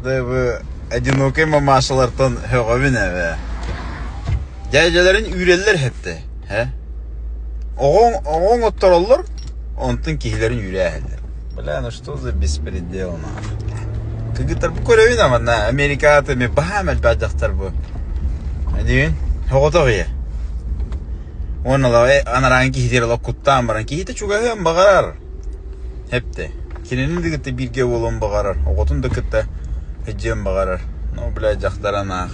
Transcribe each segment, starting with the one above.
Бу одинокай мамашалартан һөҕөбүн эбээ. Дьээдьэлэрин үүрэллэр эһэттэ, һэ? Оҕоҥ оҕоҥ оттороллор, онтон киһилэрин үүрээһэллэр. Бля, ну что за беспредел нахуй. Кыргыттар бу көрөбүн аманна Америкаҕа эмиэ баһаам элбэх дьахтар бу. Диин, оҕотох ийэ. Уонна анарааҥы киһитигэр олох куттаан баран киһитэ чугаһыан баҕарар. Эптэ. Кинини да кытта бииргэ буолуон баҕарар, оҕотун да кытта сылдьыан баҕарар. Ну, блядь, дьахтара наах.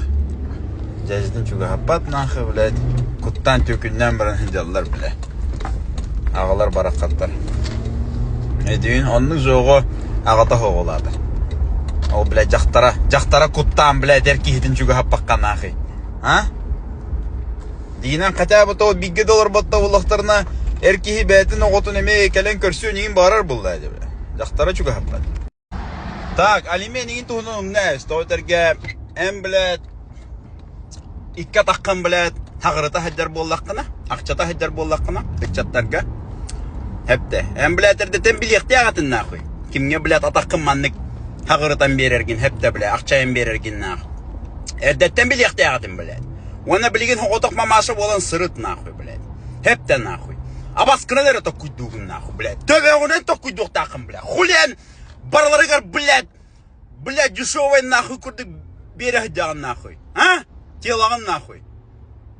Дьээдьэтин чугаһаппат наахы, блядь. Куттаан түөкүннээн баран сылдьаллар, блядь. Аҕалар бараххаттар. Өйдүүн, оннук же оҕо аҕата оҕолаата. Ол, блядь, дьахтара, дьахтара куттаан, блядь, эр киһитин чугаһаппакка наахый. А? Дигинэн хотя бы то бииргэ да олорбот да буоллахтарына, эр киһи бэйэтин оҕотун эмиэ кэлэн көрсүөн иҥин баҕарар буолла дии. Дьахтара чугаһаппат. Так, алимент иҥин туһунан умна тоҕо этэргэ эн, блядь, икки атаххын, блядь, хаҕырыта сылдьар буоллаххына, ахчата сылдьар буоллаххына, ыччаттарга хэптэ. Эн, блядь, эрдэтэн билиэхтээх этин нахуй. Кимҥэ, блядь, атаххын маннык хаҕырытан биэрэргин, хэптэ, блядь, ахчайан биэрэргин нахуй. Эрдэттэн билиэхтээх этим, блядь. Уонна билигин соҕотох мамаша буолан сырыт нахуй, блядь. Хэптэ нахуй. Абаскынан эрэ токкуйдуугун нахуй, блядь. Төбөҕүнэн токкуйдуохтааххын, блядь. Хулиан барыларыгар, блядь, блядь, дешевый нахуй курдук биэрэ сылдьаҕын нахуй. А? Телоҕын нахуй.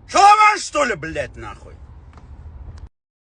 Шалаван, что ли, блядь, нахуй?